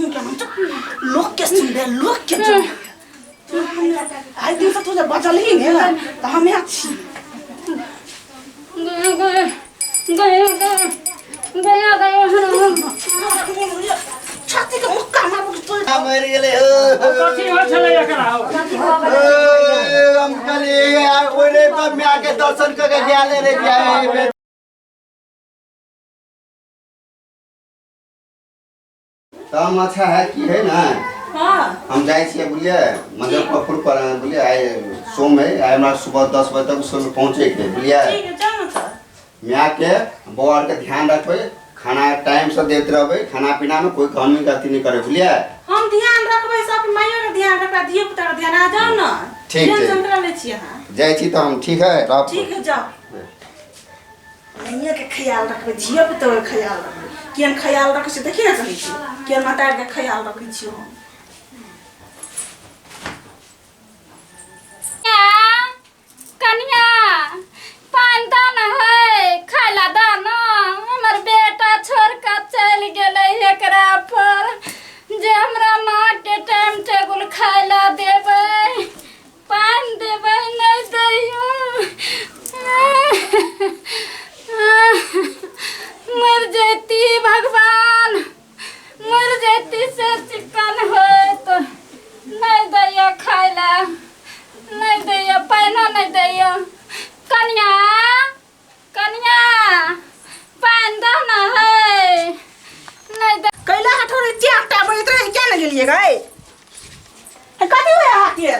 मुँह के चुप। लोक के सुनबे, लोक के जानबे। आइ दिन से तू जे बचलही ने तऽ हम यहाँ छी। गया गया गया गया गया गया। छाती के मुक्का मारबो कि तोड़। मरि गेलै हो। कथी होइ छलै एकरा हौ? ए, हम कहलियै ओरे पर माय के दर्शन कऽ के गेले रे जाए। तऽ हम अच्छा है की है ना। हाँ। हम जाइ छियै बुझलियै मुजफ्फरपुर पर, बुझलियै? आइ सोम है, आइ हमरा सुबह 10 बजे तक सोम पहुँचैके है, बुझलियै? ठीक है, जाउ ने तऽ। मायके बौआ आरके ध्यान रखबै, खाना टाइमसँ दैत रहबै, खाना पीनामे कोइ कमी गलती नहि करबै, बुझलियै? हम ध्यान रखबै सब, माइयो के ध्यान रखबै, धियो पुता के ध्यान। आ जाउ ने। ठीक छै। टेंशन करा लै छी अहाँ। जाइ छी तऽ हम, ठीक है, रख। ठीक है, जाउ। माइयो के ख्याल रखबै, धियो पुतो के ख्याल रखबै। केहन ख्याल रखै छी देखिए ने, कहै छी केहन माता के ख्याल रखै छी हम। कनिया, पानि दऽ ने है, खाय ला दऽ ने। हमर बेटा छोड़ कऽ चलि गेलै एकरा पर जे हमरा माँ के टाइम टेबुल खाय ला देबै, पानि देबै, नहि दैयो। मर जैती भगवान, मर जैती से चिकन होइत। नहि दैया खाय ला, नहि दैया पानिओ नहि दैया। कनिया, कनिया, पानि दह ने है, नहि दे। कैला हठोरे चार टा बनैत रहे, क्या ने गेलिए गए? कथी हुए अहाँके?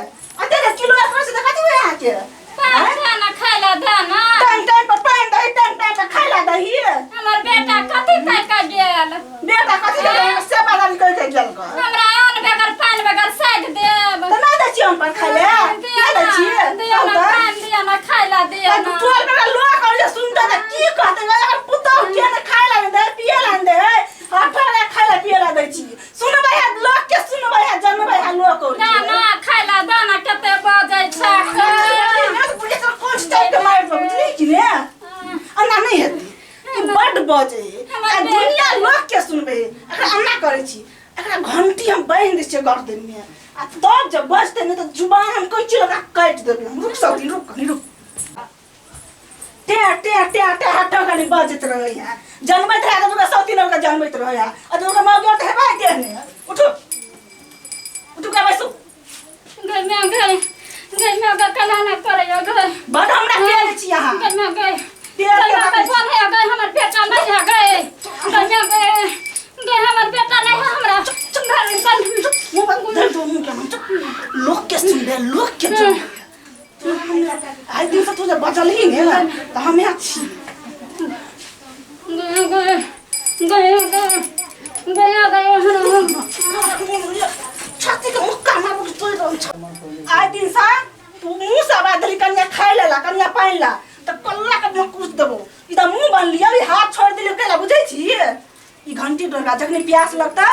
अते के किलो एक से कथी हुए अहाँके? पानि दह ने, खाय ला दह ने। टाइम टाइम पर पानि दही, टाइम टाइम पर खाय ला दही। हमर बेटा कथी खाय के गेल? बेटा कथी के सेवा दारी कर के गेल क? हमरा अन्न बगैर पानि बगैर साइड देब? तऽ नहि दै छियै हम पानि खाय ले, नहि दै छियै। दियौ ने पानि, दियौ ने खाय ला, दियौ ने। टोल में लोग और जे सुनते तऽ की कहते? एकर पुतोह के ने खाय ला नहि दे, पिए ला नहि दे। हठोरे खाय ला पिए ला दै छी। सुनबै है लोक के, सुनबै है, जनबै है लोक और। ना ना, खाय ला दह ने, कते बजै छै। कोन टाइप के मारि देबौ, बुझली कि ने? एना नहि हेतै। ई बड्ड बजै है आ दुनिया लोक के सुनबै। एकरा एना करै छी, एकरा घंटी हम बान्हि दै छियै गर्दनमे आ तब जब बजतै नहि तऽ जुबान हम कहै छियै ओकरा काटि देबै हम। रुक सब दिन, रुक कनी, रुक। टे टे टे टे हटो कनी, बजैत रहै है, जनमैत रहै तऽ ओकरा सब दिन ओकरा जनमैत रहै है आ तऽ ओकरा मौगी तऽ हेबै देह ने। उठू, उठू के बैसू। गई मैं गई, गई मैं गई, कला ना करैया गई। बड हमरा तेल छी अहाँ। गई मैं गई। तेल गई के मैं गई, रखै छी। कौन है गई? हमर बेटा नहीं है गई। गई मैं गई, गई हमर बेटा नहीं है हमरा घर में कल। मुँह बंद धर दो मुँह के। चुप, लोक के सुनबे, लोक के जानबे। आइ दिन से तू जे बचलही ने तऽ हम यहाँ छी। गई गई गई गई गया गया। छाती के मुक्का मारबो कि तोड़ दम। आइ दिन से तू मुँह से आवाज देली कनिया खाय लेला, कनिया पानि ला, तऽ कल्ला के मुँह कुछ देबो। ई तऽ मुँह बनली, अभी हाथ छोड़ देली केला बुझै छी? ई घंटी डोला, जखनी प्यास लगता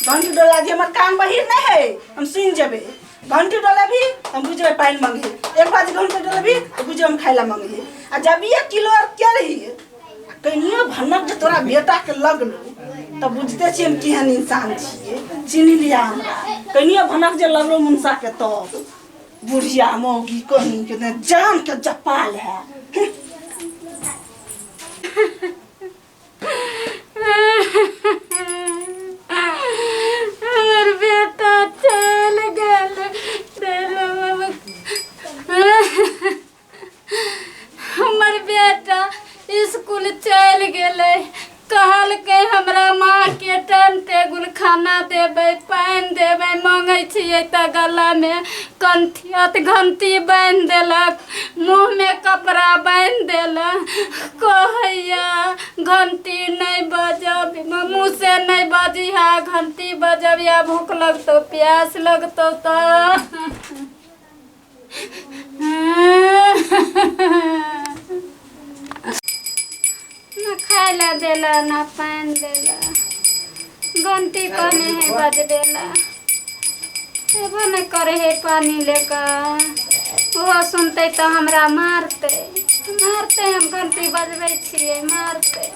घंटी डोला जे हमर कान बहिर नहीं है, हम सुन जेबे। घंटी डोलेबी हम बुझबे पानि मंगे। एक बार जे घंटी डोलेबी तो बुझबे हम खाय ला मंगे। आ जब ये किलो आर के रही कनियो भनक जे तोरा बेटा के लगलो तऽ बुझते छियै हम केहन इंसान छियै। चिन्ह लिया हमरा, कनियो भनक जे लगलो मुनसा के तब बुढ़िया मौगी कहीं के ने जान के जपाल है। हमर बेटा चल गेल। हमर बेटा स्कूल चलि गेलै, कहलकै हमरा माँके टाइम टेबुल खाना देबै, पानि देबै। माँगै छियै तऽ गलामे कंथी घंटी बान्हि देलक, मुँहमे कपड़ा बान्हि देलक। कहैया घंटी नहि बजब, मुँहसँ नहि बजिहा, घंटी बजबिया भूख लगतौ, प्यास लगतौ। तऽ ना खाय ला देला, ना पानि देला, घंटी कहने है बजबेला, एबो नहि करे है पानी लेकर। ओहो सुनतै तऽ हमरा मारतै, मारतै। हम घंटी बजबै छियै, मारतै।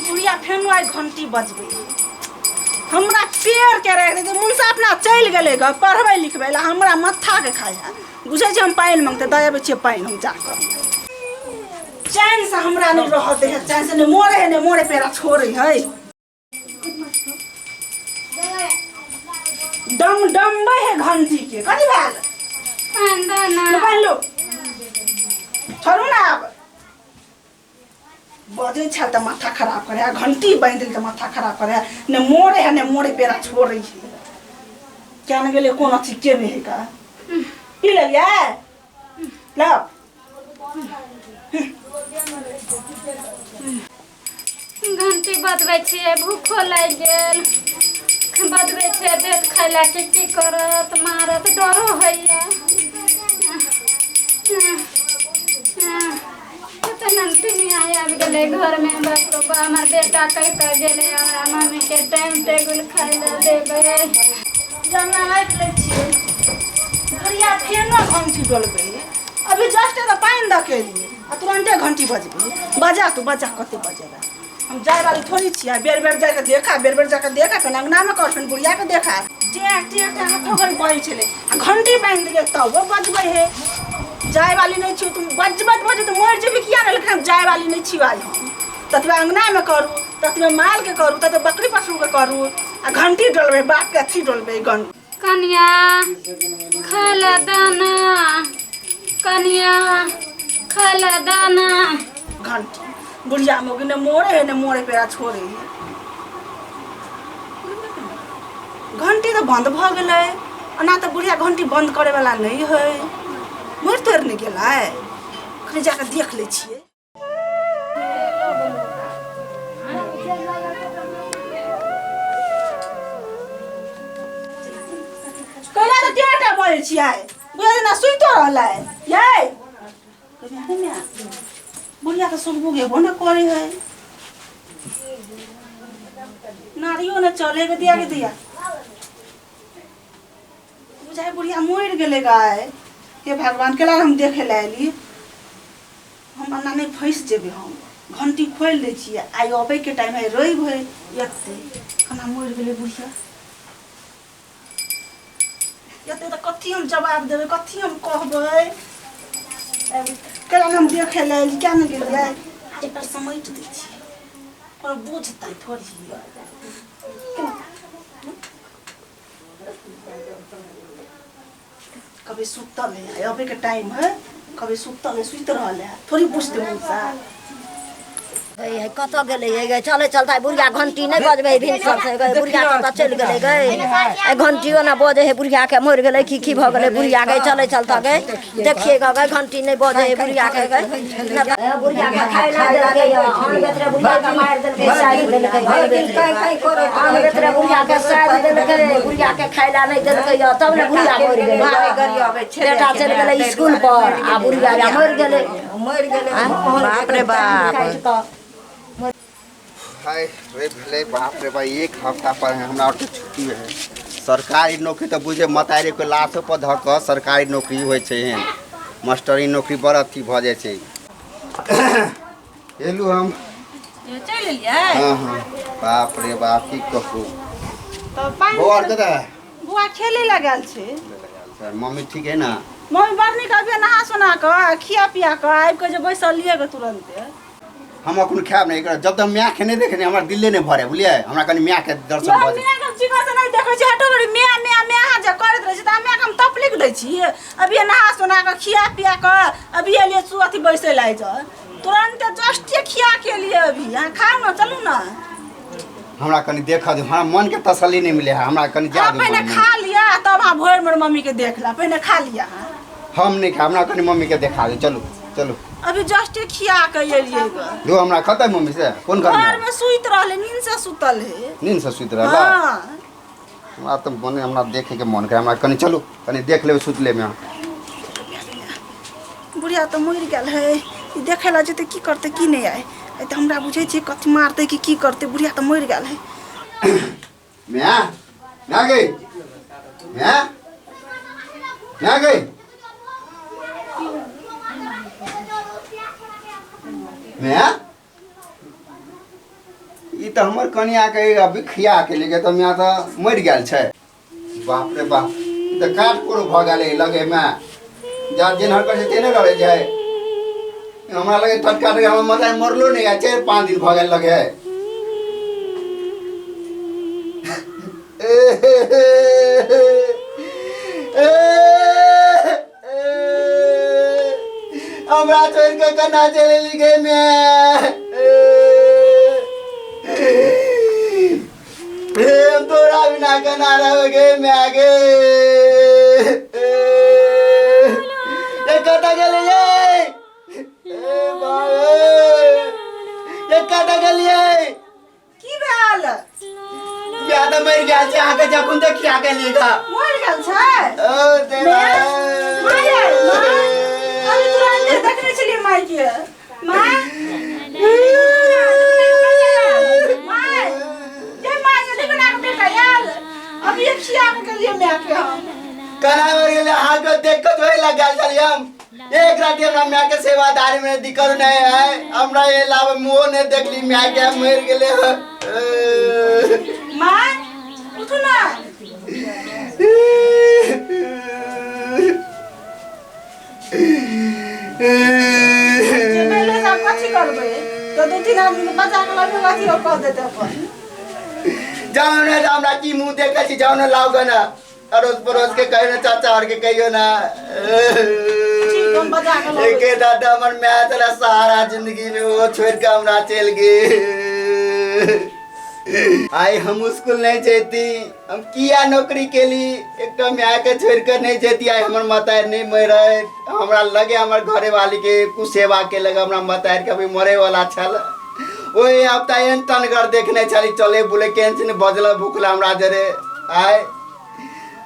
बुढ़िया फेनो आइ घंटी बजबै। हमरा पेड़ के राखि देतै। मुनसा अपना चलि गेलै ग पढ़बै लिखबै लए, हमरा माथा के खाइ है। बुझै छियै हम पानि मङ्गतै, दऽ अबै छियै पानि हम जाकऽ। चैनसँ हमरा नहि रहऽ दै है, चैनसँ नहि मोड़े है, नहि मोड़े पेड़ा छोड़ै है। डम डमबै है घंटी के। कथी भेल? पानि दऽ ने। लो पानि लो, छोड़ू ने। आब बजै छल तऽ माथा खराब करे है, घंटी बान्हि देल तऽ माथा खराब करे है। ने मोड़े है, ने मोड़े पेड़ा छोड़ै है। क्या ने गेलै, कोन अथी केने है का। पी लेलियै? लाउ। घंटी बजबै छियै, भूखो लागि गेल। बजबै छियै, देत खाय लए कि की करत मारत, डरो होइए। कते ननटिनिया आबि गेलै घरमे। बाप रो बा, हमर बेटा कहि कऽ गेलै हमरा मम्मीके टाइम टेबुल खाय लए देबै। जमा राखि लै छियै। बुढ़िया फेनो घंटी डोलबै। अभी जस्ट तऽ पानि दऽ के एलियै आ तुरन्ते घंटी बजबै। बजा तू बजा, कते बजेगा? हम जाय वाली थोड़ी छियै। बेर बेर जाके देखा, बेर बेर जाके देखा, फेर अंगनामे कर, फेर बुढ़ियाके देखा। टेक टेक टेक ठोकर बजै छलै आ घंटी बान्हि देलियै तबो बजबै हे। जाय वाली नहि छियौ। तुम बजबैत बजैत मरि जेबी किया नहि, लेकिन हम जाय वाली नहि छियौ आइ। हम ततबे अंगनामे करू, ततबे मालके करू, ततबे बकरी पशुके करू आ घंटी डोलबै, बापके अथी डोलबै गन। कनिया खाय लए दाना, कनिया खाय लए दाना। घंटी बुढ़िया मौगी ने मोड़े है, ने मोड़े पेड़ा छोड़े है। घंटी तऽ बंद भऽ गेलै। ओना तऽ बुढ़िया घंटी बंद करे वाला नहि है। मरि तोड़ि नहि गेलै? कनि जाकऽ देख लै छियै। कैला तऽ टेटा बजै छियै, बुझै ना सुइतो रहलै यै। बुढ़िया तऽ सुगबुग हेबो ने करे है, नारियो ने चले के दिया के दिया। बुझाइ बुढ़िया मरि गेलै गाय। हे भगवान, केला हम देखे लए एली? हम एना नहि फँसि जेबै। हम घंटी खोलि दै छियै। आइ अबैके टाइम है, रवि है, एते केना मरि गेलै बुढ़िया? एते तऽ कथी हम जवाब देबै, कथी हम कहबै? केला हम देखे लए एली, किया नहि गेलियै? एकर समेट दै छियै, कोनो बुझतै थोड़ी। कभी सुतल है, अबे के टाइम है, कभी सुतल है, सुति रहल है, थोड़ी बुझतै मुसा। है कतऽ गेलै हे गे? चलै चलता बुढ़िया घंटी नहि बजबै है भिनसर से गे। बुढ़िया कतऽ चलि गेलै गे? ए घंटियो ने बजै है। बुढ़िया के मरि गेलै की की भऽ गेलै बुढ़िया गे? चलै चलता गे, देखिए गे, गे घंटी नहि बजै है बुढ़िया के गे। बुढ़िया के खाय लए देलकै अन्न बेतरे, बुढ़िया के मारि देलकै, साइड देलकै अन्न बेतरे, बुढ़िया के साइड देलकै, बुढ़िया के खाय लए नहि देलकै तब ने बुढ़िया मरि गेलै। बेटा चलि गेलै स्कूल पर आ बुढ़िया मरि गेलै, मरि गेलै। बाप रे बाप। हाय रे भेलै, बाप रे बाप। एक हफ्ता पर हमरा आरके छुट्टी है। सरकारी नौकरी तऽ बुझे मतारी के लाशो पर धऽ कऽ सरकारी नौकरी होइ छै। एहन मास्टरी नौकरी बड़ अथी भऽ जाइ छै। एलू हम। चलि एलियै? हँ हँ, बाप रे बाप, की कहू। तऽ पानि बौआ आर कतऽ है? बौआ खेले लए गेल छै। मम्मी ठीक है ना? मम्मी बड़ नीक। अभी नहा सोना कऽ खिया पिया कऽ आबि कऽ जे बैसलियै गे तुरन्ते। हम अखन खायब नहि एकरा जब तक मायके नहि देखने हमरा दिले नहि भरे, बुझलियै? हमरा कनि मायके दर्शन भऽ जाय। मायके चिकन से नहि देखै छी। हटो बड़ी माय माय माय जे करैत रहै छै तऽ मायके हम तकलीफ दै छियै। अभी नहा सोना कऽ खिया पिया कऽ अभी एलियै सु अथी बैसै लए जा तुरन्ते, जस्टे खिया के एलियै अभी। अहाँ खाउ ने, चलू ने। हमरा कनि देखऽ दे, हमरा मनके तसल्ली नहि मिलै है। हमरा कनि जा अहाँ दे। पहिने मम्मी। खा लिअ तब अहाँ भोर मे मम्मी के देख ला। पहिने खा लिअ अहाँ। हम नहि खायब, हमरा कनि मम्मीके देखा दे। चलू चलू। अभी जस्टे खिया के एलियै ग। दो हमरा खतै मम्मी से कोन घर घर में? में सुति रहलै, नींद से सुतल है। नींद से सुति रहला? हाँ। हमरा तऽ मने हमरा देखैके मन करे। हमरा कनि चलू, कनि देख लेबै सुतले में। बुढ़िया तऽ मरि गेल है। ई देखै लए जेतै, की करतै की नहि? आइ आइ तऽ हमरा बुझै छियै कथी मारतै कि की करतै। बुढ़िया तऽ मरि गेल है। म्या, म्या गई, म्या, म्या गई, म्या। ई तऽ हमर कनियाके अभी खिया के लेके तऽ मियाँ तऽ मरि गेल छै। बाप रे बाप, ई तऽ काट कोरो भऽ गेलै लगेमे। जा जेनहर करै छै तेने लड़ै छै। हमरा लगे टटका टटका हमर मताइ मरलो नहि आ 4-5 दिन भऽ गेल लगे। हमरा छोड़ि कऽ केना चलि एली गे माय? हे हम तोरा बिना केना रहबै गे माय गे? ए कतऽ गेलियै? ए बाबे, ए कतऽ गेलियै? की भेल? बियाह तऽ मरि गेल छै अहाँके जखन देखिया गेलियै गा। मरि गेल छै? ओ देवा। माय, माय, अभी तुरन्ते देखने छलियै माय के। माय, माय, ये माय, ये देखो ना बेटा आयल। अभी एक खिया के गेलियै माय के हम। केना मरि गेलै? अहाँके देख कऽ जोइ लग गेल छलियै हम। एक राति हमरा माय के सेवादारी में दिक्कत नहीं है, हमरा ये लाभ मुँहो नहीं देखली माय के मरि गेलै। माय उठू ना। जे भेलै से आब कथी करबै? तऽ 2-3 आदमी के बचा के लगे अथी कऽ देतै अपन। जाउ ने, हमरा की मुँह देखै छी? जाउ ने, लाउ गना अड़ोस पड़ोस के कहियो ना, चाचा और के कहियो ना। ठीक, हम बजा के लबै। एके दादा हमर माय छलै सहारा जिंदगी में, वो छोड़ के हमरा चलि गेल। आइ हम स्कूल नहीं जैती, हम किया नौकरी केली? एकटा माय के छोड़ के नहीं जैती। आइ हमर माता नहीं मरत। हमरा लगे हमर घरे वाली के कुछ सेवा के लगे हमरा माता के अभी मरे वाला छल। ओहि हफ्ता एहन टनगर देखने छली, चले बुले केहन छै ने, बजल भुखल हमरा जरे। आइ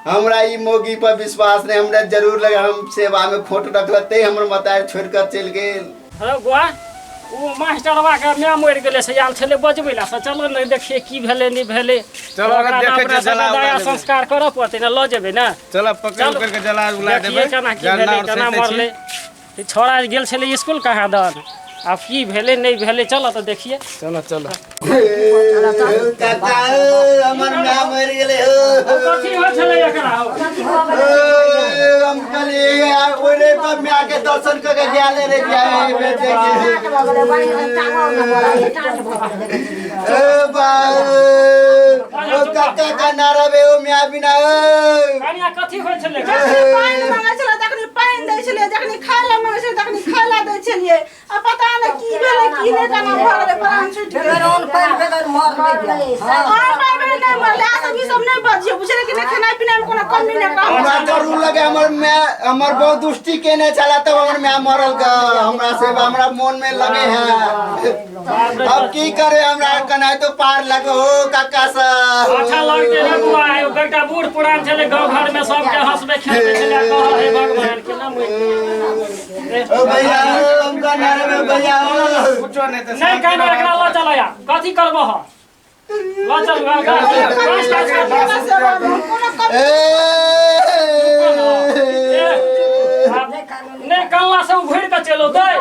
हमरा ई मौगी पर विश्वास नहीं, हमरा जरूर लगे हम सेवा में खोट रखल ते हमर माता छोड़ के चलि गेल। हेलो बुआ, ओ मास्टरवा के माय मरि गेलै से आयल छलै बजबै लए, से चलो ने देखिए की भेलै नहि भेलै। चलो, ओकरा देखै तऽ छियै, अपना सबके जला उला दया देबै। संस्कार करऽ पड़तै ने, लऽ जेबै ने। चलो पकड़ चलो, उकड़ के जला उला देखिए देबै। केना की जरना भेलै और केना सैंतै छी। मरलै। ई छौड़ा गेल छलै स्कूल कहाँ दन, आब की भेलै नहि भेलै, चलो तऽ देखिए। चलो चलो। काका, हमर माय मरि गेलै। कथी होइ छलै एकरा हौ? हम कहलियै ओरे पर माय के दर्शन कऽ के गेल रे टाट भऽ गेलै, टांगो नहि पड़ै, टाट भऽ गेलै। ए बा, ओ काका का ना रहबे ओ माय बिना। कनिया, कथी होइ छलै? जखनी पानि मांगै छलै तखनी पानि दै छलियै, जखनी खाय लए मांगै छलै तखनी खाय लए दै छलियै। आ पता नहि की भेलै की नहि, केना भऽ गेलै, प्राण छुटि गेलै। बेगर अन्न पानि बेगर मरलै। और पानि बेगर नहि मरलै। आ सब ई सब नहि बजियौ, बुझलियै कि नहि? खेनाइ पिनाइ मे कोनो कमी नहि करै। हमरा जरूर लगे हमर माय हमर बहुत दुष्टी केने छला तब हमर माय मरल ग। हमरा सेवा हमरा मन में लगे है। अब की करे, हमरा कनाई तो पार लगे हो काका सब। अच्छा लगते रे बुआ, एगो बेटा बूढ़ पुरान छलै, गाँव घर में सबके हंसबे खेलबे छलै। कह हे भगवान, केना मरि गेलै? ओ भैया, हम कना रे भैया। कुछो नहीं तऽ नहि कहना, एकरा लऽ चल या कथी करबह, लऽ चल। सेवा मे कोनो कमी नहि कल्ला से उघड़ि कऽ चलि औतै।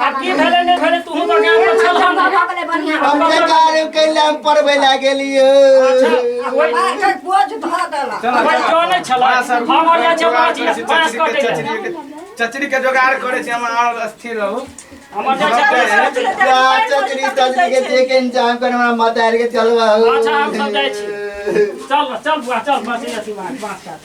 आब की भेलै नहि भेलै, तूहू तऽ गाम पर छलह ने। भऽ गेलै बढ़िआँ। हम के कार्य कैले हम पढ़बै ला गेलियो। ओहि बोझ धऽ देलक। चलो ओहि जनै छलै हम आओर जाइ छियै बाँस बाँस चचरी के कटै लए। चचरी के जोगाड़ करै छी हम, आओर स्थिर रहू। हमर जाइ छै। चचरी तचरी के जे के इंतजाम कर हमरा माता के चलवा हो। अच्छा, हम सब जाइ छी। चल चल बुआ, चल, बाँस अथी बाँस काट।